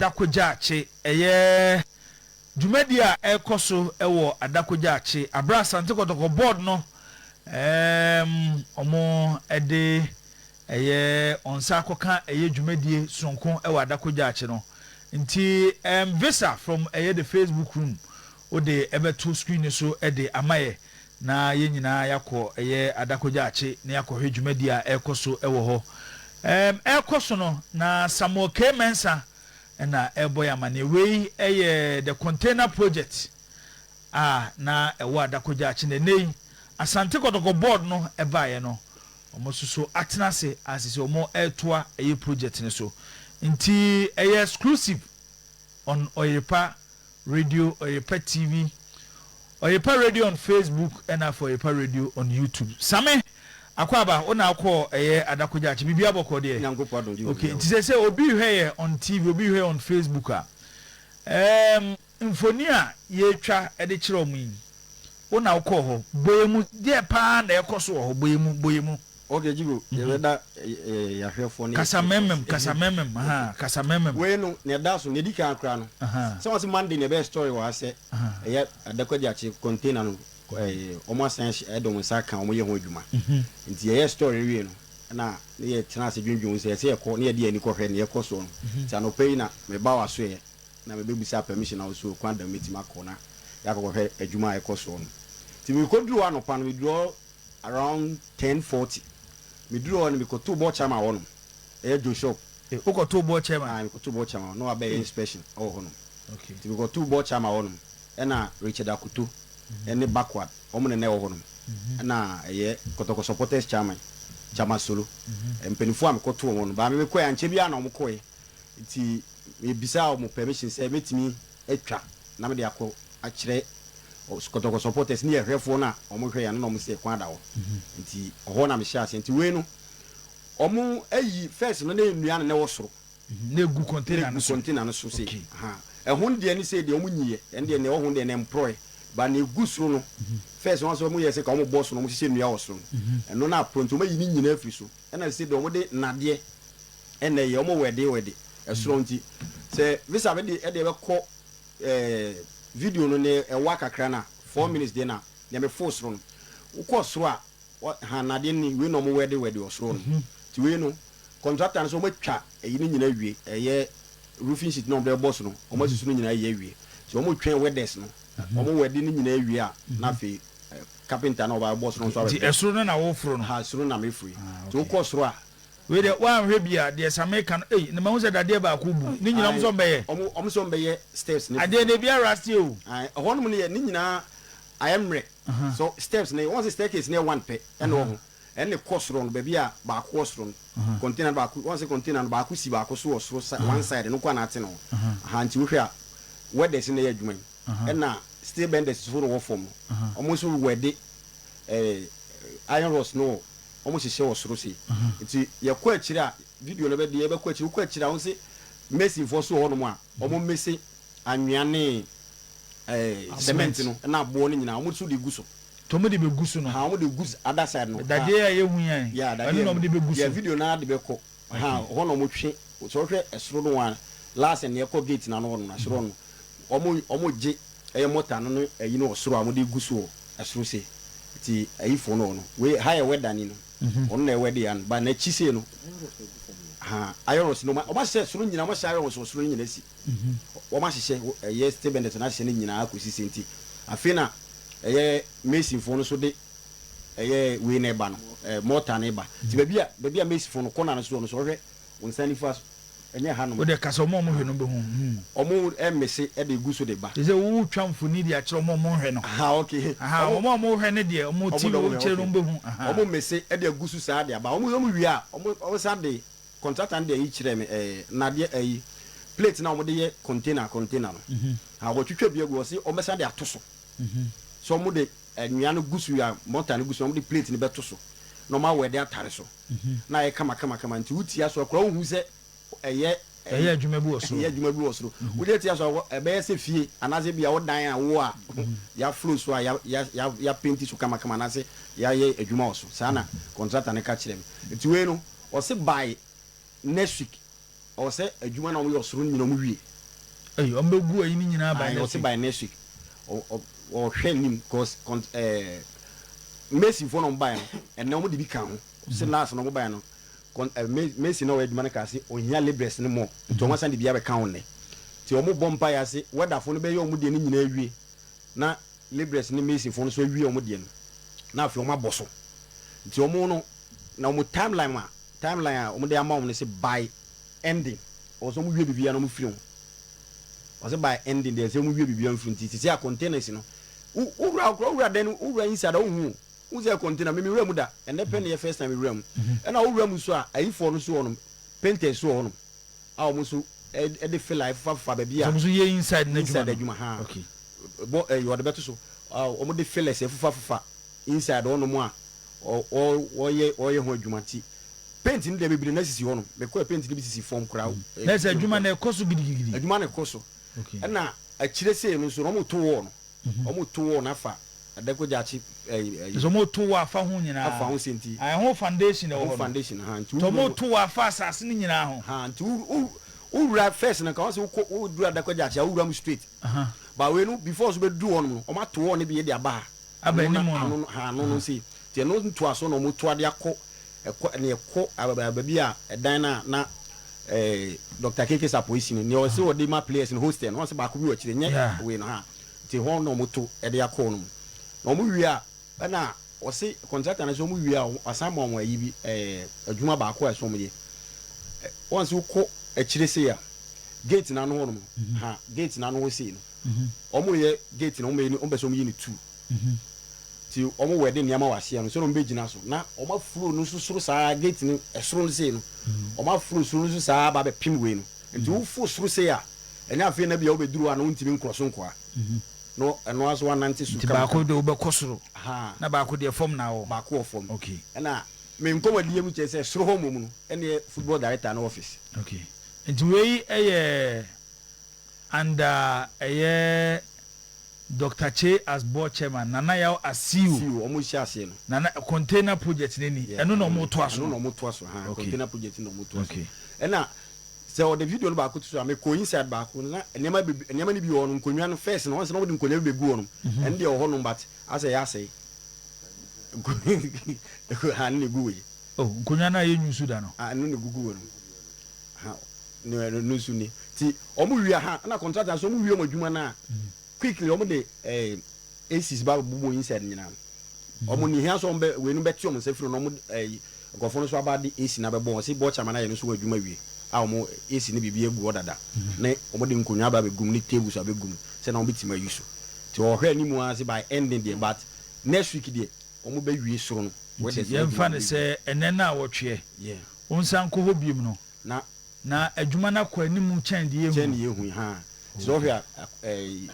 Adako Jachie. Ɛyɛ dwumadi a ɛrekɔ so wɔ Adako Jachie abere Asante Kɔtɔkɔ board no ɔmo de ɛyɛ ɔnsa akɔka ɛyɛ dwumadie sononko wɔ Adako Jachie no. Nti visa from ɛyɛ the Facebook room, wode ɛbɛto screen no so de ama yɛ na yɛn nyinaa yɛakɔ ɛyɛ Adako Jachie na yɛakɔhwɛ dwumadie a ɛrekɔ so wɔ hɔ. Ɛrekɔ so no na Samuel K Mensa ɛna ɛrebɔ yɛ amaneɛ. Wei ɛyɛ the container project a na ɛwɔ Adako Jachie na ɛnɛ yi Asante Kɔtɔkɔ board no ɛbaeɛ no, wɔn nso so atena ase asese wɔn ɛretoa ɛyɛ project no so. Nti ɛyɛ exclusive on Oyerepa Radio, Oyerepa TV, Oyerepa Radio on Facebook, ɛna afɔ Oyerepa Radio on YouTube. Same Akwaaba, wo na akɔ ɛyɛ Adako Jachie, biribi abɔkɔ deɛ? Nyankopɔn adom gye. Okay, nti sɛ obi hwɛ yɛ on TV, obi hwɛ on Facebook a, mfoni a yɛtwa de kyerɛ ɔmo yi, wo na wokɔɔ hɔ, bɔyɛ mu deɛ paa na ɛkɔ so wɔ hɔ, bɔyɛ mu, bɔyɛ mu. Ok, Jibo, yɛbɛda yɛahwɛfoɔ ne Kasa mɛmɛm, kasa mɛmɛm ha, kasa mɛmɛm. Wei no nea ɛda so, nea ɛdi kan koraa no, sɛ wɔn sɛ Monday na ɛbɛyɛ story wɔ ha sɛ ɛyɛ Adako Jachie container no, wɔn asan ɛde wɔn nsa aka, wɔn yɛ ho adwuma. Nti yɛyɛ story wie no na ne yɛ tena ase dwendwen sɛ yɛsɛ yɛkɔ ne yɛde yɛn ani kɔhwɛ nea ɛkɔ soɔ no. Nti anɔpa yi na meba wɔ aso yɛ na mebɛbisa permission na wɔso kwan dam mɛtumi akɔ na yɛakɔkɔhwɛ adwuma a ɛkɔ soɔ no. Nti mekɔduru hɔ anɔpa no, meduru hɔ around 10:40. Meduru hɔ no, mekɔtoo board chairman wɔ nom, ɛyɛ Joe Shop. Wokɔtoo board chairman? Ah, mekɔtoo board chairman na wabɛyɛ inspection ɛwɔ hɔ nom. Nti mekɔtoo board chairman wɔ nom, ɛna Richard Akoto ɛne Backward, wɔn na ɛwɔ hɔ nom, ɛna ɛyɛ Kɔtɔkɔ supporters chairman, Chairman Solo. Mpanimfoɔ a mekɔtoo wɔn no baa me, mekɔɛ ankyɛ biara na wɔn kɔɛ. Nti mebisa wɔn permission sɛ mɛtumi atwa na mede akɔ akyerɛ Kɔtɔkɔ supporters ne yɛhwɛfoɔ no a wɔn hwɛ yɛn no, na wɔn sɛ kwan da hɔ. Nti ɔhɔ na mehyɛ aseɛ. Nti wei no, wɔn ayi first no na nnua no na ɛwɔ soro. Na egu container no so. Container no so se ɛho deɛ ne sɛ deɛ wɔn nyiɛ, ɛno deɛ nea ɛwɔ ho deɛ na mporɔɛ ba na egu soro no. First wɔn sɛ wɔn yɛ sɛ ka wɔn bɔ so na wɔn hyehyɛ nnua wɔ soro no, ɛno na aporɔ, nti wɔn ayi ne nyinaa afiri so. Ɛna sɛ deɛ wɔn de nnadeɛ ɛna ɛyɛ wɔn wɛde wɛde ɛsoro. Nti sɛ visa bɛ de ɛde ɛbɛkɔ video no ne ɛwa kakra na 4 minutes deɛ na deɛ mɛ fo soro no, wokɔ soro a ha nnadeɛ ni wei na wɔn wɛde wɛde wɔ soro no. Nti wei no, contractor no sɛ wɔn atwa ɛyi no nyinaa wie, ɛyɛ roofing sheet na wɔn de bɔ so no, wɔn asusu no nyinaa yɛ awie. Nti wɔn twɛn welders no, wɔn wɛde no nyinaa wie a, na afei carpenter na ɔba bɔ so no nso abɛ. Nti ɛsoro no na woforo no? Ha, soro na mefiri. Nti wokɔ soro a, Wei deɛ, woanhwɛ bi a, deɛ Same ka no, ei, ne mahu sɛ dadeɛ baako bu ne nyinaa, ɔmo sɛ ɔmbɛyɛ. Ɔmo sɛ ɔmbɛyɛ steps ne. Adeɛ no ebi arase o. Ɛhɔ nom no yɛ ne nyinaa ayɛ mmerɛ. So steps ne wɔn sɛ staircase ne yɛ one pɛ ɛna wɔ ho, ɛne kɔ soro no, baabi a baako wɔ soro no, container no baako, wɔn sɛ container no baako si baako so wɔ soro one side no kɔ anaate no ha. Nti wohwɛ a, welders na ɛyɛ adwuma yi, ɛna steel benders so no wɔ fam no, wɔn nso wɛde iron rods no, wɔn hyehyɛ wɔ soro sei. Nti yɛkɔ akyire a, video no bɛ deɛ yɛbɛkɔ akyire, wokɔ akyire a, wɔn sɛ masonfoɔ so wɔ hɔnom a wɔn mmese anwea ne cement no ɛna aboɔ no nyinaa, wɔn nso de gu so. Tɔmo de bɛ gu so no? Ha, wɔn de gu other side no. Dadeɛ a yɛhu yɛn ɛno na wɔn de bɛ gu so? Yɛ video naa de bɛ kɔ ha hɔ na wɔn twe sɛ wɔhwɛ ɛsoro no wa last na yɛkɔ gate na no hɔ no na soro no, wɔn gye ɛyɛ mortar no no ɛyi no wɔ soro a wɔn de gu so wɔ ɛsoro se. Nti ayifoɔ no wɔ no, wei ha yɛ welder ni no, ɔno na ɛwɛde ya no ba n'akyi sei no ha, iron rods no wɔn ahyehyɛ soro nyinaa, wɔn ahyɛ iron rods wɔ soro nyinaa si, wɔn ahyehyɛ ɛyɛ steel benders no ahyehyɛ ne nyinaa akɔsi se. Nti afei na ɛyɛ masonfoɔ no so de ɛyɛ wei na ɛba no, mortar no ɛba. Nti baabi a masonfoɔ no kɔna no so no so, ɔhwɛ wɔn nsa nifa so, ɛnyɛ ha nom. O de kasa, ɔmo a ɔmo hwɛ no bɛ hu. Ɔmo ɛmese ɛde gu so de ba. Te sɛ wo twa mfoni de akyerɛ ɔmo a ɔmo hwɛ no. Ha, okay. Ɔmo a ɔmo hwɛ no deɛ, ɔmo ti wo kyerɛ no, ɔmo bɛ hu. Ɔmo mese ɛde agu so saa de aba. Ɔmo wie a, ɔmo sa de contractor no de ayi kyerɛ me, nadeɛ ayi plate na ɔmo de yɛ container no ha, wɔtwitwa bi agu, ɔsi ɔmo bɛsa de ato so. So ɔmo de nnua no gu so a, mortar no gu so, ɔmo de plate no bɛto so na ɔmo awɔ ɛde atare so na ayɛ kama kama kama. Nti wotia so akora, wohu sɛ ɛyɛ ɛyɛ adwuma bi wɔ soro. Ɛyɛ adwuma bi wɔ soro. Wogye tia so a, ɛbɛyɛ sɛ fie anaasɛ bi a wodan a wo a yɛaflo so a yɛapenti so kamakama anaasɛ yɛayɛ adwuma wɔ so saa na contractor no ka kyerɛ me. Nti wei no, ɔse by next week ɔwɔ sɛ adwuma na ɔmoyɛ ɔsoro no nyina ɔmo wie. Ei, wɔn bɛ gu ayi ne nyinaa by Ae, next ɔse week. by next week. Ɔ ɔ ɔhwɛ anim cause kɔnt ɛɛ mason foɔ na wɔn baeɛ no, ɛnɛ wɔn de bi ka ho. Ɔse last na wɔn baeɛ no, kɔn ɛɛ mason na ɔyɛ adwuma no kaa se ɔhia labourers no more, nti wɔn asan de bi abɛka ho nnɛ. Nti wɔn bɔ mpaeɛ ase weather foɔ no bɛyɛ wɔn deɛ no nyinaa awie na labourers ne mason foɔ no nso awie wɔn deɛ no na afei wɔn abɔ so. Nti wɔn no na wɔn timeline a timeline a wɔn de ama wɔn no se by ending ɔwɔ sɛ wɔn wie biribiara na wɔn firi ho. Ɔsɛ by ending deɛ sɛ wɔn wie biribiara mfiri nti sisi a containers no wo wura koraa wura dan no wura inside a wohu o wohu sɛ container me me wura mu da ɛnɛ pɛ ne yɛ first time me wura mu ɛna wowura mu nso a ayifoɔ no nso wɔ nom painters nso wɔ hɔ nom a wɔn nso ɛde filler ɛfefa fefa baabi a Wɔn nso yɛ inside n'adwuma inside no adwuma ha okay bɔ ɛyi wɔde bɛto so a wɔn de fillers ɛfefa fefa inside hɔ nom a ɔ ɔ wɔyɛ wɔyɛ ho adwuma nti paint no deɛ bebree na sisi hɔ nom mekɔɛ paint no bi sisi fam koraa. Na sɛ adwuma no ɛkɔ so gidigidi. Adwuma no kɔ so. Okay. Ɛna akyire sei no nso no wɔn to wall no. Wɔn to wall no afa Adako Gyakye ɛyi ɛyi. Sɛ wɔn to wall afa ho nyinaa. Afa ho sei nti. Ah, ɛho foundation na ɛwɔ hɔ no. Ɛho foundation ha nti. Nti wɔn to wall afa asase no nyinaa ho. Ha nti wo wo wura first no nka wɔn sɛ wokɔ woduru Adako Gyakye a wowura mu straight. But wei no before so bɛduru hɔ nom no wɔn ato wall no bi de aba ha. Aba anim hɔ no. Ha ano no sei nti ɛno ntoaso na wɔn to ade akɔ Ɛkɔ nea ɛkɔ baabi a ɛdan no a na Doctor KK Sarpong si no, nea ɔse ɔde ma players no hostel no, wɔn sɛ baako bi wɔ akyire, nyɛ wei no ha, nti hɔ na wɔn to ɛde akɔ no mu. Na wɔn wie a, ɛna ɔse contractor no sɛ wɔn wie a, wasan ma wɔn ayi bi, ɛɛ adwuma baako a ɛsɛ wɔn yɛ. Wɔn sɛ wokɔ akyire sei a, gate no ano hɔ nom, ha, gate no ano hɔ sei no, wɔn yɛ gate no, wɔn yɛ, wɔn pɛ sɛ wɔn yi no two. Nti wɔn wɛde nneɛma wɔ aseɛ no sɛdeɛ wɔn bɛgyina so na wɔn afuro no nso soro saa gate no ɛsoro no sei no wɔn afuro soro no nso saa aba abɛpem wei no nti woforo soro sei a ɛnyɛ afei na bia wobɛduru hɔ a na wontumi nkorɔ so nkoa na ɛno ara so wanante so Nti kama baako kama. deɛ wobɛkɔ soro Ahaa. na baako deɛ fam na awɔ. Baako wɔ fam. Okay. Ɛna me nkɔmmɔdie mu kyerɛ sɛ soro hɔ mmom no ɛneɛ football director no office. Okay. Nti wei yɛ under ɛyɛ Doctor Kyei as board chairman, Nana Yaw as CEO. CEO, wɔn hyɛ aseɛ no. Nana, container project no ni, Yeah, ɛno na wɔn toa so ɛno no. na wɔn toa so, ha, Okay. container project no na wɔn toa so. Okay. Ɛna sɛ ɔde video no baako to so a, mekɔ inside baako no, na nneɛma bebree, nneɛma no bi wɔ hɔ no, nkonnwa no first no, wɔn sɛ na wɔde nkonnwa bi bɛgu hɔ nom, ɛno deɛ wɔ hɔ nom but asɛ ɛyɛ asɛe. Nkonnwa, ha, ɛno na ɛgu wɔ yi. Oh, nkonnwa no a yɛnyu so da no. Ah, ɛno na ɛgugu wɔ no. Ha, no, ɛno nso ni. Ti, wɔn wie ha, ɛna contractor nso wɔn wie wɔn adwuma no a, Quickly wɔn de eh, ACs ba bɛbobɔ inside nyinaa. Wɔn ni hia sɛ wɔn bɛ wei no bɛte wɔn nsa firi no na wɔn eh, nkurɔfoɔ no nso aba de AC no abɛbɔ wɔn. Sɛ bɔɔkye ama no ayɛ no nso wɔ adwuma wie a wɔn AC no biribi agu hɔ dada ne wɔn de nkonnwa aba abɛgu mu ne tables abɛgu mu sɛ na wɔn bɛtumi ayi so. Nti wɔhwɛ anim ara sɛ by ending deɛ but next week deɛ wɔn bɛwie soro no. Nti Welders no adwuma yɛmfa no no bɛwie. sɛ ɛnnɛ nnawɔtweɛ Yeah. wonsan nkɔ hɔ biom no, Na Na adwuma no akɔ anim kyɛn deɛ yɛhu Kyɛn no. deɛ yɛhu yi, haa. Nti sɛ wohwɛ a, ɛɛ,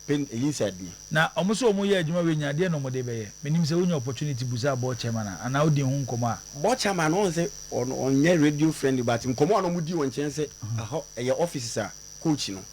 pen, ɛyi inside ni. Na wɔn sɛ wɔn yɛ adwuma wei nyinaa, deɛn na wɔn de bɛyɛ? Menim sɛ wonya opportunity busaa board chairman a, anaa wodii ho nkɔmmɔ a. Board chairman no, wohu sɛ ɔno ɔnyɛ radio friendly but nkɔmmɔ a na wɔdi wɔ nkyɛn sɛ ɛhɔ ɛyɛ offices a coach no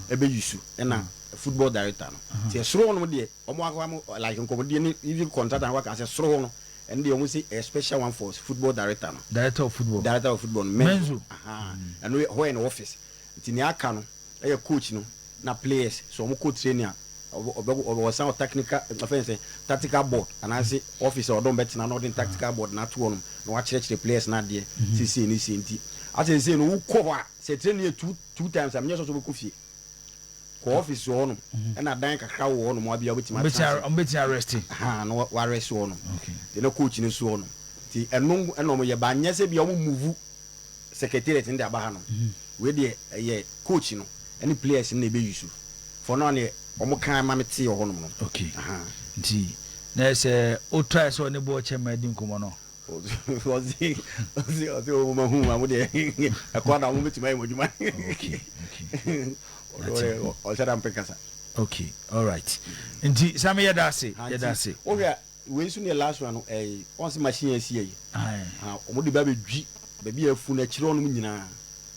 ɛbɛ use ɛna football director no. Nti ɛsoro hɔ nom deɛ wɔn akɔ wɔn like nkɔmmɔdie ne even contractor no waka sɛ soro hɔ no Ɛno deɛ wɔn se ɛyɛ special one for football director no. Director of football. Director of football no Menzo. Menzo. Ahaa ɛno yɛ hɔ yɛ ne office nti nea aka no ɛyɛ coach no na players sɛ wɔn kɔ training a ɔbɛ ɔsan wɔ technical ɛfɛn ne sɛn tactical board anaase office a ɔde wɔn bɛtena na ɔde ne tactical board no ato hɔ nom na wakyerɛkyerɛ players no adeɛ sei sei ne sei nti asɛ sei no wokɔ hɔ a sɛ training yɛ two two times a menyɛ sure sɛ wobɛkɔ fie. Kɔ office wɔ hɔnom ɛna dan kakra wɔ hɔnom a bia wobɛtumi atena ase. Wɔn bɛtumi arrest. Ahaa na wa arrest wɔ hɔnom. Nti na coach no nso wɔ hɔnom. Nti ɛno ɛna wɔn yɛ ba nyɛ sɛ bia wɔn move secretariat no de aba hanom. Wei deɛ ɛyɛ coach no ɛne players no na ɛbɛ use. For now neɛ wɔn kan ma me tee wɔ hɔnom no. Okay. Ahaa. Nti na ɛsɛ o try sɛ ɔne board chairman adi nkɔmɔ no. Ɔse ɔse ɔse o ma hu ma mo deɛ ɛkɔ na mo bɛtumi ayɛ mo adwuma. Okay okay. Ɔhyɛ da mpɛ kasa. Okay alright nti sami yɛda ase yɛda ase. Wohwɛ a wei nso ne last one no ɛyi wɔn sɛ machine asi ayi. Wɔn de ba bɛdwi baabi a afu no akyire hɔ nom nyinaa.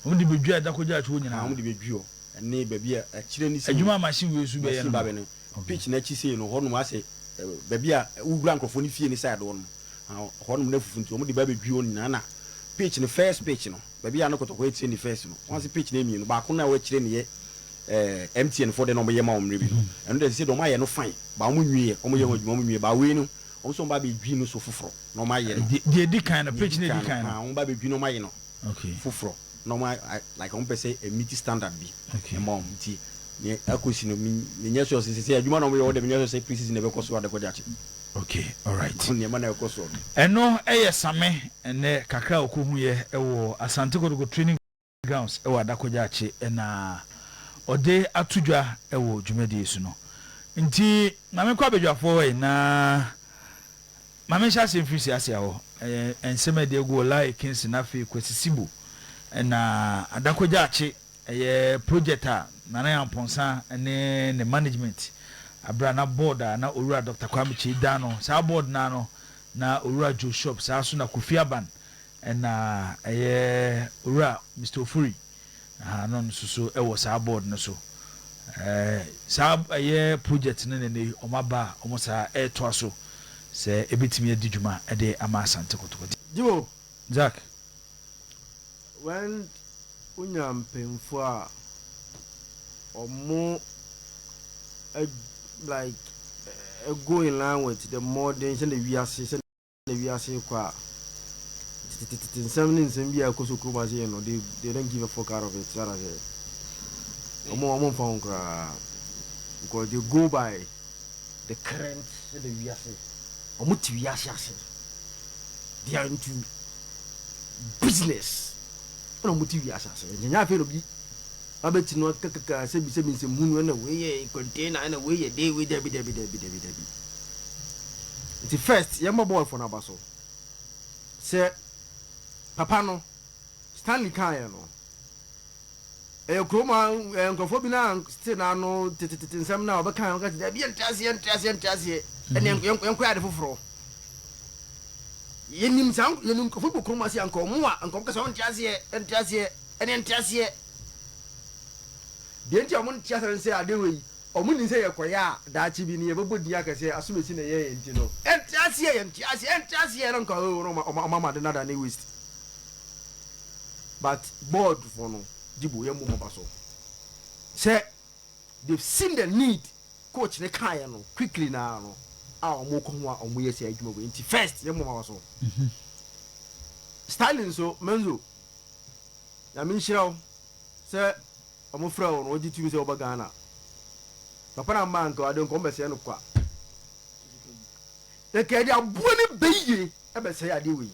Wɔn de bɛdwi adakogya akyi hɔ nyinaa. Wɔn de bɛdwi hɔ ɛne baabi a akyire ne sɛ. Adwuma machine wei nso bɛyɛ no. Machine ba bɛ no pitch n'akyi sei no hɔ nom asɛ baabi a wowura nkurɔfoɔ no fie ne side hɔ nom. Hɔnom no afufu nti wɔn de ba bɛdwi hɔ nyinaa na pitch no first pitch no baabi a na kɔtɔkɔ akyire ne first no wɔn ase pitch no mmienu baako no a wɔakyire ne yɛ MTN foɔ deɛ na wɔyɛ ma wɔn mmerɛ bi no, ɛno deɛ sesei deɛ wɔayɛ no fine, but wɔn nwieɛ, wɔyɛ ho adwuma wɔn nwieɛ, but wei no wɔn nso wɔn ba abɛdwi no so foforɔ na wɔn ayɛ no. Deɛ ɛdi kan no, pitch no ɛdi kan no. Wɔn ba abɛdwi na wɔn ayɛ no foforɔ na wɔn a like wɔn pɛ sɛ ɛmeet standard bi ɛma wɔn nti nea akɔsi no menyɛ sure sɛ sesei adwuma na wɔyɛ wɔ deɛ menyɛ sure sɛ pre-season na ɛbɛkɔ so adekɔgye akye. Okay, alright. Nneɛma na ɛkɔ soɔ no. Ɛno yɛ Same ɛnɛ kakra a ɔkɔhuiɛ wɔ Asante Kotoko training grounds wɔ Adako Jachie na ɔde ato dwa wɔ dwumadie so no. Nti ma menkɔ abadwafoɔ hɔ yi na ma menhyɛ aseɛ mfiri Siasia hɔ. Ɛyɛ nsɛm a ɛde agu wɔ Lae Kingston afei Kwasi Sibo na Adako Jachie ɛyɛ project a Nana Yamponsah ne ne management aberɛ a na board a na Owura Doctor Kwame Kyei da ano, saa board no ara no na Owura Joe Shop saa nso na Kofi Aban Ɛna ɛyɛ Owura Mister Ofori, ahaa, na ɔno nso so wɔ saa board no so. Ɛɛ, saa ɛyɛ project no na ɛnɛ yi wɔn aba a wɔn saa ɛretoa so sɛ ɛbɛtumi adi dwuma de ama Asante Kotoko. Jimo. Zack. When wonya mpanyinfoɔ a ɔmo like go in line with the modern sɛdeɛ wiase sɛdeɛ. Na wiase rekɔ a, tetetete nsɛm ne nsɛm bi a ɛkɔ so kurom ase yɛ no, they they don't give a fuck out of it. Sɛ ase, wɔn mfa ho koraa because they go by the current sɛ the wiase, wɔn te wiase ase, they are into business ɛna wɔn te wiase ase. Nti nyɛ afei na obi abɛti no akakaka sɛbi sɛbi nsɛm hunu ɛna wei yɛ container ɛna wei yɛ dei wei dabi dabi dabi dabi dabi. Nti first yɛmmɔ bɔɔl fo no aba so sɛ papa no Stanley kaeɛ no ɛyɛ kurom a ɛyɛ nkurɔfoɔ bi na still na ano tetetete nsɛm na ɔbɛka ɔka sɛ dabi yɛnte aseɛ yɛnte aseɛ yɛnte aseɛ ɛne yɛnkɔ ade foforɔ yɛnim saa yɛnim nkurɔfoɔ bi wɔ kurom ase anka ɔmo a anka ɔmo kasa ɔnte aseɛ ɛnte aseɛ ɛne ɛnte aseɛ deɛ nti a ɔmo nte aseɛ ne sɛ ade wei Ɔmo nim sɛ yɛkɔyɛ a daakye bi no yɛbɛbɔ din aka sɛ asomasi na ɛyɛɛ yɛn nti no ɛnte aseɛ yɛnte aseɛ ɛnte aseɛ na nka oo na ɔmo ama ade no adane waste but board foɔ no Jibo yɛmmɔ ɔmo aba so sɛ they've seen the need coach no kaeɛ no quickly naa no a ɔmo kɔ ho a ɔmo yɛ saa adwuma wei nti first yɛmmɔ ɔmo aba so Styling nso Menzo Nyame nhyira wo sɛ Ɔmo frɛ wo no wogye tum sɛ woba Ghana. Papa na mma anka ade nka ɔmo bɛsɛe no kwa. Nka yɛde aboa no bɛyie ɛbɛsɛe adeɛ wei.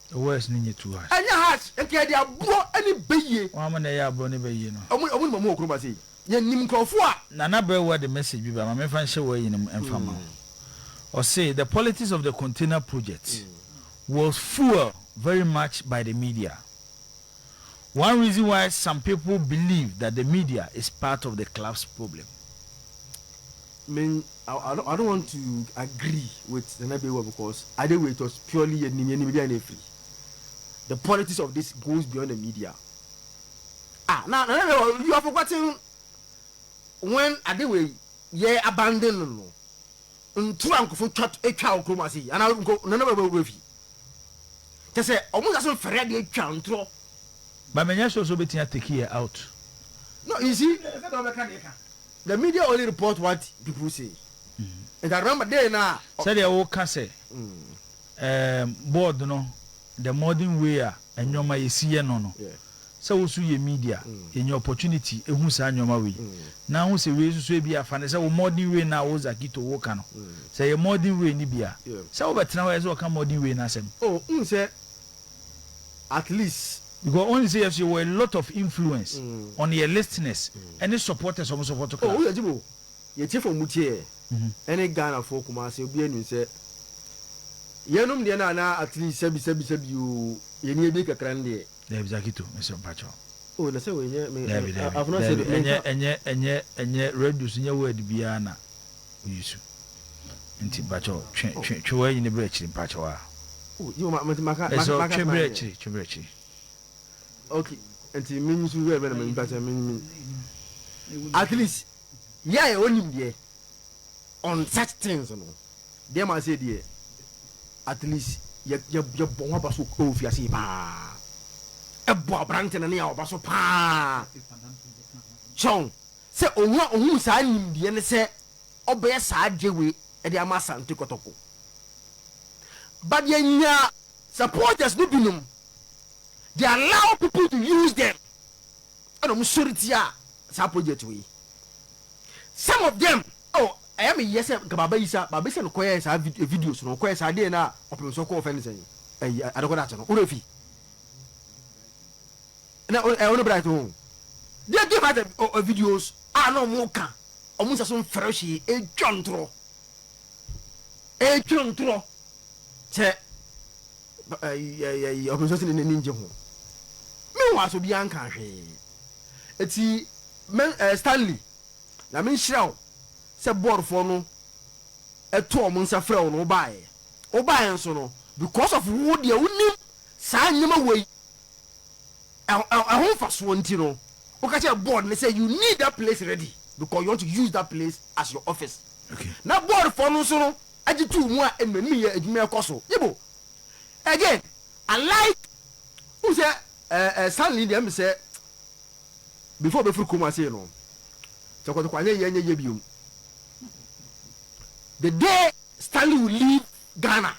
The words no nyɛ too harsh. Ɛnyɛ harsh, nka yɛde aboɔ ne bɛyie. Wɔn a na ɛyɛ aboɔ ne bɛyie no. Ɔmo ɔmo nim ɔmo wɔ kurom ha sei. Yɛnim nkorɔfoɔ a. Nana Bɛɛwa de message bi ba, ma memfa nhyɛ w'ayi no mu mfa mma wo. Ɔse, the politics of the container project was fuelled very much by the media. One reason why some people believe that the media is part of the club's problem. Me I, I, don't, I don't want to agree with Nana Bewa because either way it was purely yɛnim yɛnim bi a na efiri. The politics of this goes beyond the media. Ah, na Nana Bewa, you have forgotten when Adewe yɛ abandon no no. Ntoro a nkurɔfoɔ twa twa wɔ kurom ase yi anaa nko nana bɛ wura fi kyɛ sɛ ɔmo nsa so mfɛrɛ adeɛ twa ntorɔ. But menyɛ sure sɛ wobɛtumi a take yɛ out. No you see the media only report what people say nti I remember day no a. Sɛdeɛ woka sɛ ɛɛm board no the modern way a nnoɔma yɛsi yɛ no no. Sɛ wo so yɛ media, yɛnya opportunity hu saa nnoɔma wei, na hu sɛ wei nso so ebia fa no sɛ wo modern way no a wo Zakito wo ka no, sɛ ɛyɛ modern way no bi a, sɛ wo bɛtena hɔ yɛ sɛ ɔka modern way no asɛm. Oh, wohu sɛ at least. Because wohu sɛ yɛ so yɛwɔ a lot of influence on yɛ listeners ɛne supporters a wɔn support Oh, club. woyɛ Jibo, yɛtie fo mu tie yɛ, ɛne Ghana foɔ Kumasi, obiara nim sɛ yɛnom deɛ no a na at least sɛbi sɛbi sɛbi oo, yɛni abie kakra no deɛ. Dabi Zakito mesrɛ mpakyɛw. Oh na sɛ wei nyɛ me Dabi dabi I've not said dabi me ɛnyɛ nka. ɛnyɛ ɛnyɛ ɛnyɛ radio so nyɛ word biara na wo use nti mpakyɛw twe Oh. twe twe w'ayi no brɛ akyiri mpakyɛw a. Oh yi ma ma maka Mesrɛ maka wo maka twe ma brɛ yɛ. akyiri twe brɛ akyiri. Okay nti me nso word bɛ na me mpakyɛw me me at least yɛ a yɛ wɔ nimdeɛ on such things no. Deɛ ma se deɛ at least yɛ yɛ yɛ bɔ ho aba so ɛwɔ fiase yi paa ɛbɔ aberante no ne a ɔba so paa Kyɛw sɛ ohun a ohuu saa nimdeɛ ne sɛ ɔbɛyɛ saa adeɛ wei de ama Asante Kɔtɔkɔ. But yɛnyaa supporters no binom, they allow people to use them ɛna wɔn sɔre tia saa project wei. Some of them, oh, ɛyɛ me yɛ sɛ nka Baba Isa, Baba Isa no kɔyɛ saa videos no, ɔkɔyɛ saa adeɛ no a ɔpem so kɔɔ fɛn ne sɛn, ɛyi Adekɔdakye no, wura fi. Na ɛ ɔno bright ho. They give us the videos a na ɔmo ka, ɔmo nsa so mfɛrɛ hwee, etwa ntorɔ. Etwa ntorɔ. Kyɛ ɛyi ɔpem so sɛ n'ani ngye ho. Meanwhile so obiara nka hwee. Eti men Stanley, Nyame nhyira wo sɛ boardfoɔ no ɛto ɔmo nsa frɛ wo no wobaeɛ. Wobaeɛ nso no because of wo deɛ wonim saa nneɛma wei ɛho mfasoɔ nti no woka kyerɛ board no sɛ you need that place ready because you want to use that place as your office. Na boardfoɔ no nso no agye too mu a ɛnna yɛ adwuma ɛkɔ so. Yibo, again, I like wohu sɛ Stanley deɛ ɛmi sɛ before ɔbɛfiri kurom ase no sɛ Kɔtɔkɔ anyɛ yie anyɛ yie biom. The day Stanley will leave Ghana,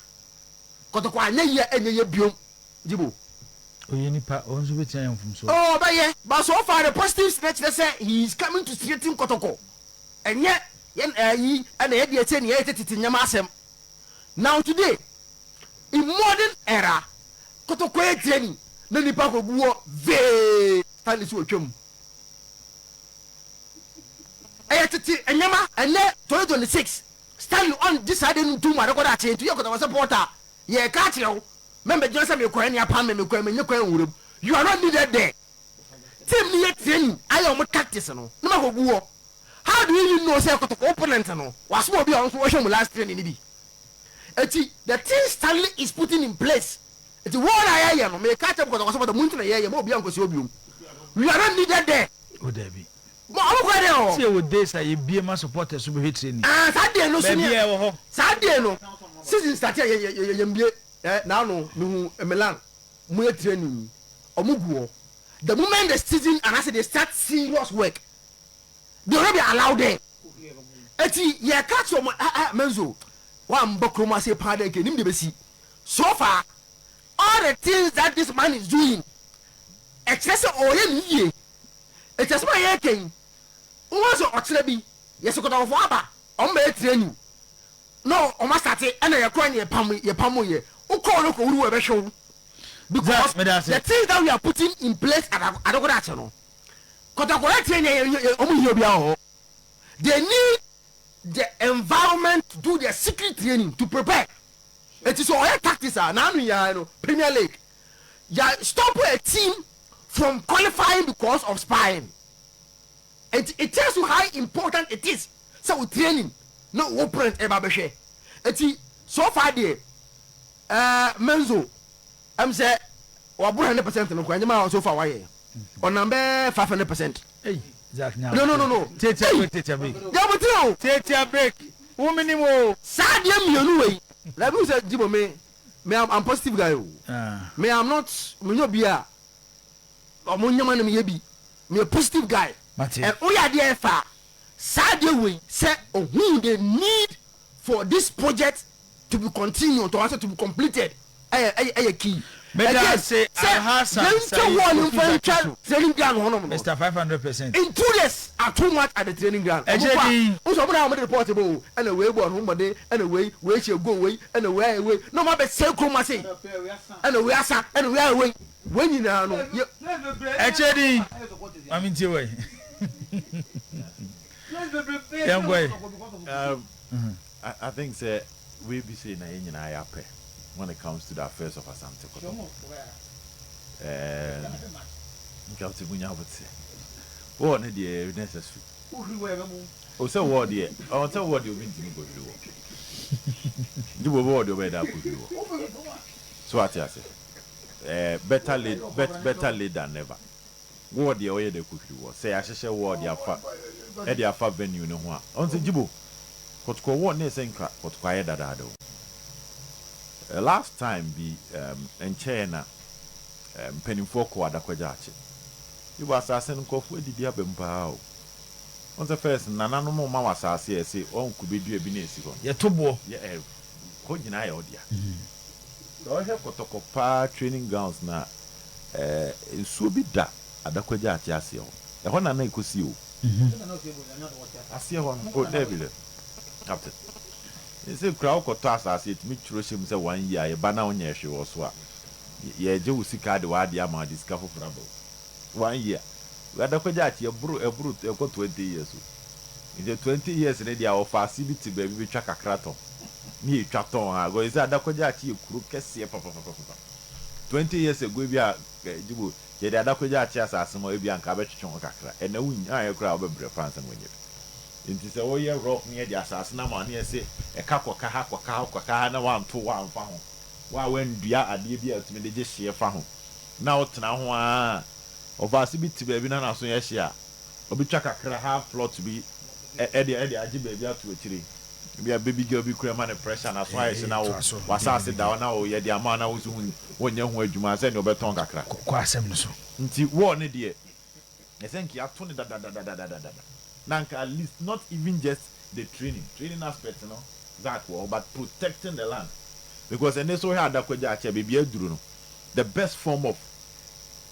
Kɔtɔkɔ anyɛ yie anyɛ yie biom. Jibo. Ɔyɛ nipa, ɔno nso bɛtumi ayɛ mfomsoɔ. Oh, ɔbɛyɛ, but so far the positives na kyerɛ sɛ he is coming to straighten Kɔtɔkɔ. Ɛnyɛ yɛn ɛyi ɛna yɛ deɛ sɛ nea yɛ tete nneɛma asɛm. Now today, in modern era, Kɔtɔkɔ yɛ training na nipa kɔ gu hɔ vee Stanley so otwam. Ɛyɛ tete nneɛma ɛnɛ 2026 Stanley ɔngye saa de no ntom adekɔda akye nti yɛ Kɔtɔkɔ supporter yɛ ka akyerɛ wo mɛmbɛgyina sɛ mekɔ ɛne apam me mekɔ ɛmɛnyɛ kwan nwura mu. You are not needed there. Team no yɛ training ayɛ ɔmo tactics no na makɔ gu hɔ. How do you even know sɛ Kɔtɔkɔ opponent no wasoma obi a ɔno nso ɔhwɛ mu last training no bi? Eti the thing Stanley is putting in place eti wɔn a yɛyɛ no meka kyerɛ Kɔtɔkɔ supporter mu nti na yɛyɛ ma obi ankɔsi hɔ biom. We are not needed there. O dabi. Mo ɔmo kɔ dɛ hɔ. Sɛ yɛwɔ days a yɛbie ma supporters so bɛhwɛ training. Ah, saa day no so ne. Baabi a ɛwɔ hɔ. Saa day no season start a yɛ yɛ yɛn bie ɛ n'ano mehu Milan mo yɛ training ɔmo gu hɔ the moment the season anaasɛ they start serious work they will not be allowed there. Eti yɛ ka kyerɛ ɔmo ɛ ɛ Menzo wamba kurom ase paa dɛ nka enim de besi. So far all the things that this man is doing ɛkyerɛ sɛ ɔyɛ ne yie. Eti asɛm a yɛreka yi, wohu sɛ ɔkyerɛ bi yɛsɛ Kɔtɔkɔfoɔ aba ɔmo bɛyɛ training na ɔmo asate ɛna yɛkɔ ɛna yɛpam yɛpam yɛ wokɔ no kɔ wuru wɔ ɛbɛhwɛ wo because Zach, meda ase. the things that we are putting in place at Adekodaakye no, Kɔtɔkɔ yɛ training yɛ yɛ ɔmo hia obiara wɔ hɔ. They need the environment to do their secret training to prepare. Eti sɛ ɔyɛ tactics a n'ano yɛ no Premier League yɛ stop a team from qualifying because of spying. Eti it tells you how important it is sɛ o training na o opponent ɛba bɛhwɛ. Eti so far deɛ Menzo ɛm sɛ waboro 100% no kora nyɛma a so far wayɛ ɔnam bɛɛ 500%. Hey, Zach nya. No. Tietia break, tietia break. Yabotire o. Tietia break. Wo minim o. Saa adeɛ mmienu wei na ebi sɛ Jibo me I'm positive guy o. Ah. Me I'm not me nyɛ obi a ɔmo nyɛma na me yɛ bi. Me yɛ positive guy. Mate. Ɛ woyɛ adeɛ ɛfa saa adeɛ wei sɛ ohun the need for this project to be continued or to be completed ɛyɛ key. Meda Again, ase, sɛ Alhassan yɛntwa Said wall Kofi nfa Zakiso. ntwa training ground hɔnom no. Mr 500%. Intruders are too much at the training ground. Ɛkyɛ Ɔmo kɔ a, din. nso ɔmo na ɔmo de report bɔ o, ɛna wei bɔ ɔno mmɔden, ɛna wei wei hyɛ goal wei, ɛna wei ayɛ wei, na ɔmo abɛsɛe kurom ase, ɛna wei asa, ɛna wei ayɛ wei, wei nyinaa no yɛ. Ɛkyɛ din. Mami ntie wɔ yi. Yɛn kɔ yi. I think sɛ we bi sei na yɛn nyinaa yɛapɛ when it comes to the affairs of Asante Kotoko. Nka wote mu nya wote. Wɔɔ ne deɛ necessary. O sɛ wɔɔ deɛ, ɔn sɛ wɔɔ deɛ obi ntumi nkɔhwiri wɔ. Nti bɔ wɔɔ deɛ ɔbɛyɛ dɛ akɔhwiri wɔ. So ate ase. Better late than never. Wɔɔ deɛ ɔyɛ dɛ kɔhwiri wɔ. Sɛ yɛahyehyɛ wɔɔ de afa ɛde afa venue ne ho a. Ɔn sɛ Jibo, Kotoko wɔɔ ne sɛ nka Kotoko ayɛ dadaada o. Last time bi nkyɛɛ na mpanimfoɔ kɔ Adakɔgya akye. Ibo asase no nkurɔfoɔ adidi aba mu paa o. Wohu sɛ first no nananom rema wo asase a ɛse ɔn kube dua bi na ɛsi hɔ no. Yɛto boɔ. Yɛ ɛ hɔ nyinaa yɛ wo dea. Sɛ wohwɛ kɔtɔkɔ paa training grounds no a, ɛɛ nsuo bi da Adakɔ Agya aseɛ hɔ. Ɛhɔ na na ɛkɔsi o. Aseɛ hɔ no, oh daabi daabi Captain. Seesei koraa wokɔtɔ asase yɛtumi twerɛ hyɛ mu sɛ one year yɛba na wonyɛɛ hwee wɔ so a, yɛgye wo sika de w'adeɛ ama wo de sika foforɔ aba o. One year. Wei Adakɔ Agya ɛboro ɛboro ɛkɔ 20 years o. Nti 20 years no deɛ a wɔfaase bi te baabi bɛtwa kakra tɔn ne yɛtwa tɔn ha because seesei Adakɔ Agya yɛ kuro kɛseɛ papapapapa. 20 years ago ebi a Jibo yɛde Adakɔ Agya asase ma wo ebi a nka abɛtwetwe ho kakra. Ɛnɛ wonyaeɛ koraa a wobɛbrɛ paa ansa na woanya bi. Nti sɛ woyɛ rough na yɛde asase no ama wo na yɛse ɛka kɔka ha kɔka ha kɔka ha na woanto woamfa ho, wo a woandua adeɛ bi a ɛtumi de gye hyeɛ fa ho na wotena ho ara a, ɔfaase bi te baabi na n'aso yɛ hye a, ɔbɛtwa kakra half plot bi de de agye baabi ato akyire. Ebia baby girl bi koraa ma no pressure n'aso ayɛ hye na wo w'asase da hɔ na wo yɛde ama wo na wo nso wonyɛ ho adwuma sɛdeɛ ɔbɛtɔn kakra. Kɔ asɛm no so. Nti war no deɛ Ɛsɛ nka yɛato no dadadadadadada na anka at least not even just the training, training aspect no Zack wɔ hɔ but protecting the land because ɛnɛ sɛ wohwɛ Adakɔgya akyɛ baabi aduru no the best form of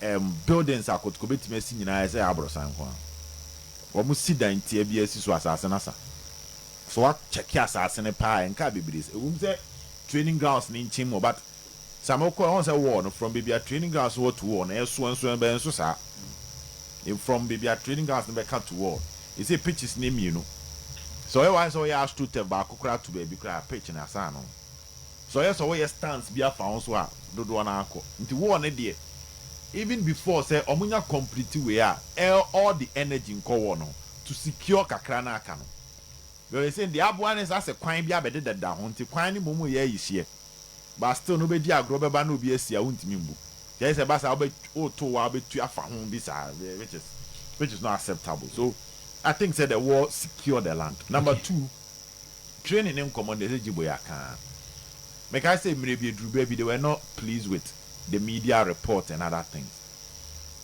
um, buildings a Kotoko bɛtumi asi nyinaa ɛsɛ yɛ aborosan nko ara. Wɔn si dan tia bi asi so asase no asa. So wa check asase no paa ɛnka bebree sɛ ɛwom sɛ training grounds no nkyɛn mu but Sɛ mo kɔ a, woahu sɛ wall no from baabi a training grounds no wɔ to wall no, ɛso nso ɛbɛn nso saa. From baabi a training grounds no bɛka to wall. Ɛsɛ pitches no mmienu. Sɛ ɔyɛ w'ayɛ sɛ ɔyɛ astroturf baako koraa to baabi koraa a, pitch no asa ano. Sɛ ɔyɛ sɛ woyɛ stands bi afa ho nso a, dodoɔ no ara kɔ. Nti wall no deɛ, even before sɛ wɔn nya complete wei a, all the energy nkɔ wall no ho to secure kakra no a aka no. Because ɛsɛ deɛ aboa no sɛ asɛ kwan bi abɛdedada ho, nti kwan no mmom reyɛ ayihyeɛ. But still no wobɛdi agorɔ bɛba na obi asi a wontumi mbu. Kyerɛ sɛ ɛba saa wobɛ woto wa wobɛtu afa ho bi saa which is which is not acceptable. So I think sɛ the war secure the land. Number two, training ne nkɔmmɔ no deɛ sɛ Gyibo yɛ aka ara. Mekae sɛ mmerɛ bi ɛduru baabi they were not pleased with the media report and other things.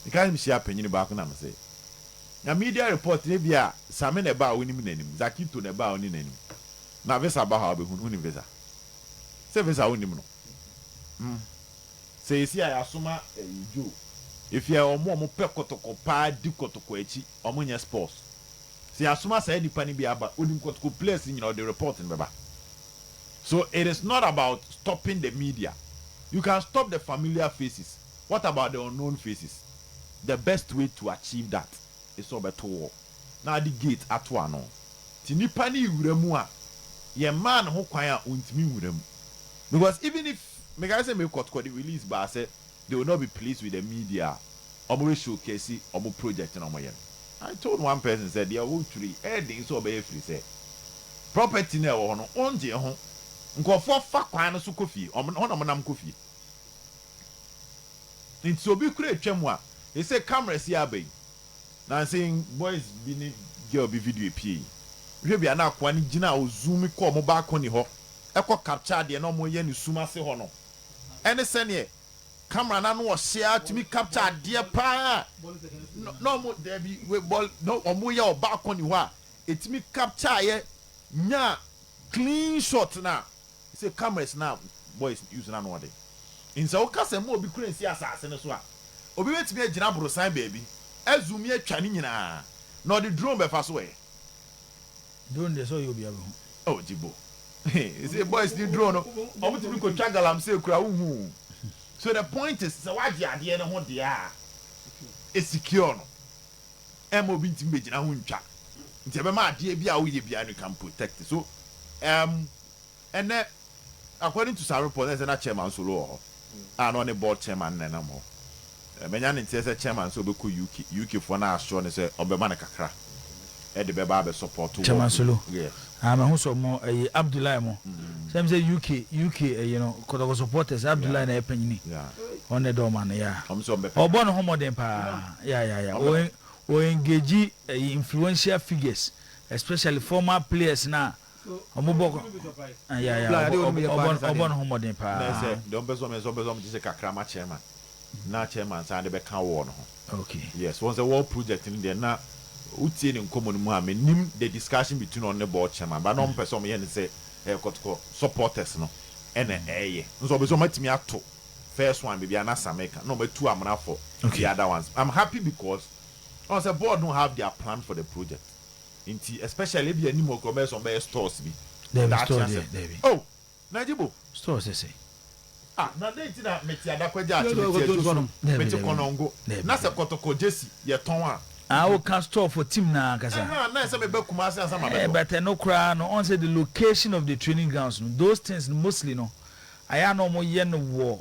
Mekae sɛ mehyia panyini baako na mese na media report no ebia Same na ɛba a wonim n'anim, Zakito na ɛba a wonim n'anim, na Visa ba hɔ a wobɛhu no, wonim Visa? Sɛ visa wonim no hmm sɛ yɛsi a yɛasoma ɛyi Joe efia ɔmo a ɔmo pɛ kɔtɔkɔ paa di kɔtɔkɔ akyi ɔmo nyɛ sports sɛ yɛasoma saa nipa no bi aba onim kɔtɔkɔ players no nyina ɔde report no bɛba so it is not about stopping the media you can stop the familiar faces what about the unknown faces the best way to achieve that is sɛ ɔbɛto wɔ na ade gate ato ano Nti nipa no rewura mu a yɛmmaa no ho kwan a ɔntumi nwura mu because even if mekae sɛ me kɔtkɔ de release baa sɛ they will not be pleased with the media a ɔmo bɛ showcase ɔmo project na ɔmo yɛ no I told one person sɛ deɛ wotwerɛ yi ɛyɛ den sɛ ɔbɛyɛ firi sɛ property no a ɛwɔ hɔ no wongyee ho nkurɔfoɔ fa kwan no so kɔ fie ɔmo hɔ na ɔmo nam kɔ fie nti sɛ obi kura atwa mu a ɛsɛ cameras yi aba yi Nansa yi boys bi ne girl bi video epie yi, wohwɛ bi a na akoa no gyina a ozoom kɔ ɔmo balcony hɔ kɔ capture adeɛ na ɔmo yɛ no sum ase hɔ no ɛne sɛneɛ camera no ano ɔhye ara tumi capture adeɛ paa na ɔmo daabi we bɔl na ɔmo yɛ wɔ balcony hɔ a etumi capture yɛ nya clean shot no a Sɛ cameras no a boys use no ano ɔden. Nti sɛ woka sɛ mma obi kura nsi asase no so a, obi bɛtumi agyina aborosan baabi azoom atwa ne nyinaa na ɔde drone bɛfa so ɛ. Drone deɛ sɛ ɔyɛ obiara bɛhu. Oh Gyibo. Sɛ boys ni drone no, wɔn tumi kɔtwa galamsey koraa wonhu. So the point is sɛ woagye adeɛ no ho deɛ a, ɛsecure no. Ɛmma obi ntumi bɛgyina ho ntwa. Nti ɛbɛma adeɛ bi a woyɛ biara no you can protect it. So um, Ɛnnɛ, according to some reports, na ɛsɛ na chairman Solo wɔ hɔ a na ɔne board chairman no na ɛnam hɔ. Manya ne nteɛ sɛ chairman sɛ ɔbɛkɔ UK, UK foɔ no assure no sɛ ɔbɛma no kakra de bɛba abɛ support work Chairman no. Solo, Yes. Ah, mahu sɛ ɔmo ɛyi Abdullahi mo. Sɛ mi sɛ UK, UK ɛyi no, Kɔtɔkɔ supporters, Abdullahi na ɛyɛ panyini. Yeah. Ɔno na ɛdɔ ɔma no, yeah. Ɔmo sɛ ɔmo bɛpɛ Ɔbɔ kakra. ne ho mmɔden paa. Yeah, yeah, yeah. Ɔmo bɛ. O, o engage ɛyi influential figures, especially former players na Ɔmo bɔ ya ya ɔbɔ ɔbɔ ne ho mmɔden Na paa. ɛsɛ deɛ ɔmpɛ sɛ ɔmo yɛ sɛ ɔmpɛ sɛ ɔmo gyegye kakra ma chairman na chairman san de bɛka wall no ho. Okay. Yes, wɔn sɛ wall project no deɛ na wotie ne nkɔmmɔ no mu a, mennim the discussion between ɔno ne board chairman, but na wɔn pɛ sɛ wɔyɛ no sɛ ɛyɛ Kɔtɔkɔ supporters no ɛna ɛyɛ. Nso ɔbɛ sɛ wɔatumi ato first one baabi a na Same ka, na wɔatu amena for the other ones. I'm happy because ɔn sɛ board no have their plan for the project. Nti especially ebi anim hɔ koraa wɔbɛyɛ sɛ wɔbɛyɛ stores bi. Dabi, Daakye store deɛ, asɛm. dabi. Oh! Najibo. Store sɛ sɛn? Ah na dɛn nti na mete Adakwa Gyaakye, mete Adwoso, mete Kɔnɔngo, na sɛ Kɔtɔkɔ Gyesi yɛ tɔn a. Ah wo ka store for team no ankasa. Ɛhaa na ɛsɛ meba Kumasi ansa ma Eh bɛtɔ. but ɛno koraa no ɔn sɛ the location of the training grounds no those things no mostly no ayɛ a na ɔmo yɛ no wɔ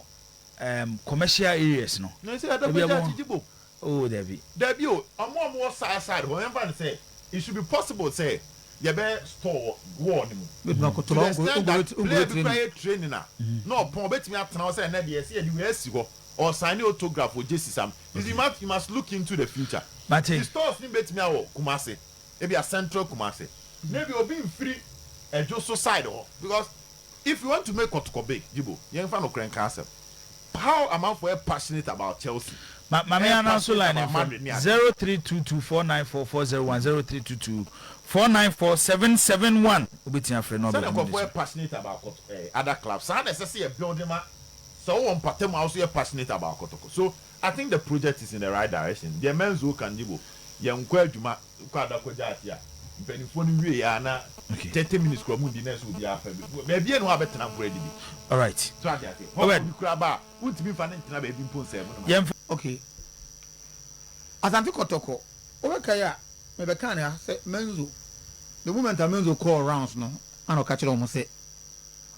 um commercial areas no. Na ɛsɛ Ebi Adakwa a Gyaakye mo Gyibo. Oh dabi. Dabi o, ɔmo a ɔmo wɔ side side hɔ, yɛmfa no sɛ it should be possible sɛ yɛbɛyɛ store wɔ wall no mu Bɛtumi akɔtɔ to ba the extent that wonkɔ player bi training. koraa yɛ training a na ɔpɔn ɔbɛtumi atena hɔ sɛ ɛnɛ deɛ yɛsɛ yɛde wei asi hɔ or sign autograph or jersey sam. You see, you must look into the future. Mate. Nti stores no bɛtumi awɔ Kumasi, ebia central Kumasi, na ebia obi mfiri Adwoso side hɔ because if you want to make Kɔtɔkɔ big, Jibo, yɛmfa nokorɛ nka asɛm. How amanfoɔ yɛ passionate about Chelsea, Ma ma me ɛyɛ announce passionate line no about mfrɛ Madrid ne ade. 0322494401 0322494771 wobɛtumi afrɛ na Sɛdeɛ wabɛdi nkurɔfoɔ so. yɛ passionate about kɔtɔ eh, other clubs, saa na ɛsɛ sɛ yɛ build ma sɛ wowɔ mpatamu a wo nso yɛ passionate about kɔtɔkɔ. So I think the project is in the right direction. Deɛ Menzo ka no Jibo, yɛnkɔ adwuma kɔ Adako Gyaate a, mpanimfoɔ no wie a na 30 minutes koraa wɔn ndi na ɛsɛ obiara fa bi. Baabi ɛni hɔ a bɛtena mpo adidi. Alright. So ate aseɛ? Hɔ Obed. obi koraa ba a, wontumi nfa no ntena baabi mpo nsɛɛvo no ma. Yɛmfa. Okay. Asante Kɔtɔkɔ, wobɛkae a, mebɛkaa no ha sɛ Menzo, the moment a Menzo kɔɔ rounds no, ana ɔka kyerɛɛ wɔn sɛ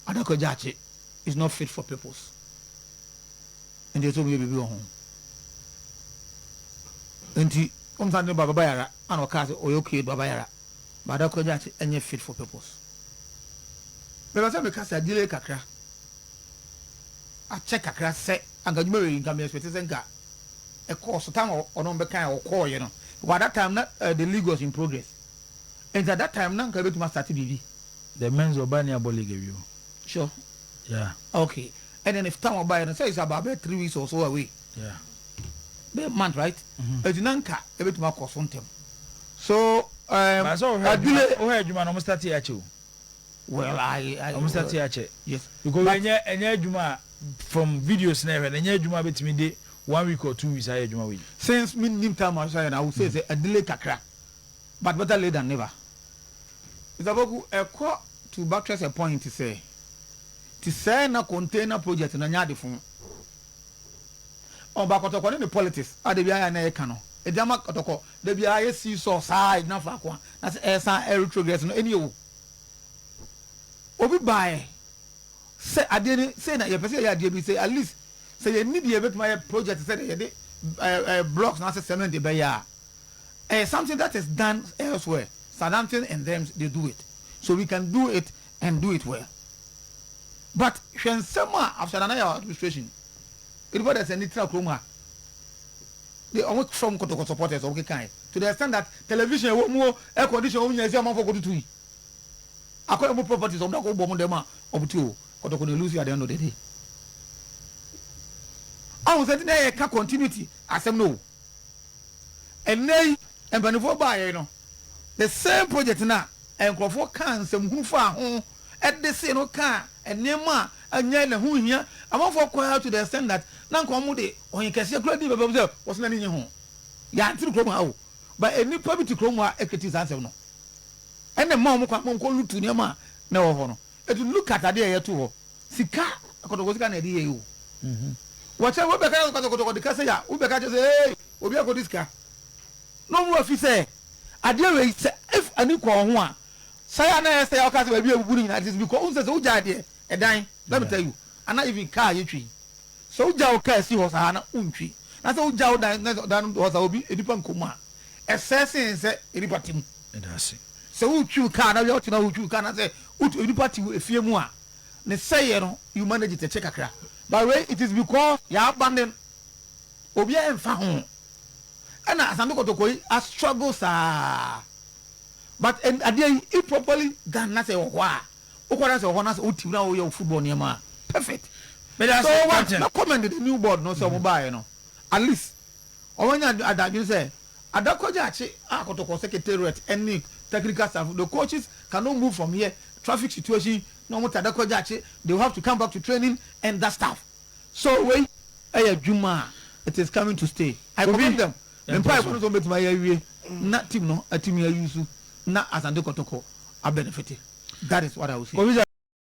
Adako Gyakye is not fit for purpose. Nti ɛsɛ wɔyɛ biribi wɔ ho. Nti wɔn san de no ba Baba Yara, ana ɔkaa sɛ ɔyɛ okay Baba Yara, but Adako Gyakye ɛnyɛ fit for purpose. Mepɛ sɛ meka sɛ delay kakra, akyɛ kakra sɛ anka adwuma wei nka me expect sɛ nka ɛkɔɔ so time a ɔno bɛka a ɔkɔɔyɛ no, because at that time na the league was in progress, nti at that time na nka ebɛtumi astart biribi. The men's ɔba ni abɔ league awie o. Sure. Yeah. Okay, and then if time ɔbaeɛ no sɛ it's about bɛyɛ 3 weeks or so away, bɛyɛ month, right? Nti na nka ebɛtumi akɔ so ntɛm, so Baasa ɔhwɛ adwuma adwuma ɔhwɛ adwuma na ɔmo start yɛ akyɛ o. Well, I Ɔmo start yɛ akyɛ. Because But ɛnyɛ adwuma a from videos na ɛhwɛ no ɛnyɛ adwuma a bɛtumi de one week or 2 weeks ayɛ adwuma wei. Since me nim time a ɔhyɛ no, I would say sɛ a delay kakra, but better late than never. Mr. Boku, ɛkɔ to buttress a point sɛ ti sɛ na container project na nyɛ adefo ɔba Kɔtɔkɔ ne ne politics a de bi ayɛ na ɛka no ɛdi ama Kɔtɔkɔ de bi ayɛ seesaw saa ɛgyina faako a na sɛ ɛsan ɛretrogress no ɛni ewu obi baeɛ sɛ adeɛ ni sɛ na yɛpɛ sɛ yɛyɛ adeɛ bi sɛ at least sɛ yɛn ni deɛ yɛbɛtumi ayɛ project sɛ de yɛde blocks na sɛ cement bɛyɛ a, ɛyɛ something that is done elsewhere. Southampton and them, they do it, so we can do it and do it well. But hwɛ nsɛm a after Nana Yaw administration nipa de sɛ ne tena kurom ha de ɔmo from Kotoko supporters, ɔmo keka yɛ to the extent that television ɛwɔ mu o, air condition ɔmo nyɛ ɛsɛ ɔmo afɔ kotutu yi akɔyɛ ɔmo properties, ɔmo da kɔ bɔ ɔmo dɛm a ɔmo ti o Kotoko na lose at the end of the day. Ɔmo sɛ ti na yɛ ka continuity asɛm no o, ɛnɛ yi mpanimfoɔ baayɛ no, the same project na nkurɔfoɔ ka nsɛmhunu fa ho, ɛde se no ka nneɛma a ɛnyɛ ne ho hia amanfoɔ kɔ to the extent that na nka ɔmo de ɔyɛ kɛseɛ kura di bɛbɛ sɛ wɔsɛn n'ani nye ho yɛante kurom ha o, but nipa bi te kurom ha ekiti saa nsɛm no ɛna mma ɔmo kɔ mo nkɔ loot nneɛma a na ɛwɔ hɔ no. Etu look at adeɛ a yɛto hɔ, sika Kɔtɔkɔ sika na yɛde yɛ yi o. Wɔkyɛ wobɛka Kɔtɔkɔ de kasa ya, wobɛka kyerɛ sɛ ee obi akɔdi sika na ɔmo afi sɛ adeɛ wei sɛ if ani kɔ ho a sɛ ya na yɛ sɛ ɔka sɛ baabi a ebubu no nyinaa, it is because n sɛ wogya adeɛ ɛdan, let me tell you, ana even car yɛtwi sɛ wogya wo car si hɔ saa na wontwi, na sɛ wogya wo dan na dan hɔ saa obi nipa nkɔ mu a, ɛsɛ sen sɛ nipa te mu. Ɛda ase. Sɛ wotwi wo car na wia wote na wotwi wo car na sɛ wotu nipa te efie mu a ne sɛyɛ no, you manage it ɛkyɛ kakra. But wei, it is because yɛ abandon, obiara mfa ho, ɛna Asante Kɔtɔkɔ yi a struggle saa. But adeɛ yi, if properly done na sɛ ɛwɔ hɔ a, wokɔ na sɛ ɛwɔ hɔ na sɛ wotiw na woyɛ wo football nneɛma a, perfect. Meda So ase, what Captain. na comment the new board no sɛ ɔmo baayɛ no, at least Wɔanya adadwene sɛ Adako Gyakye a Kɔtɔkɔ secretariat ne technical staff, the coaches cannot move from here, traffic situation na wɔte Adako Gyakye, they will have to come back to training and that stuff. So wei yɛ adwuma a it is coming to stay. I commend them. Me mpaebɔ ne sɛ wɔbɛtumi ayɛ awie na team no atumi a use na Asante Kɔtɔkɔ a benefit. That is what I will say.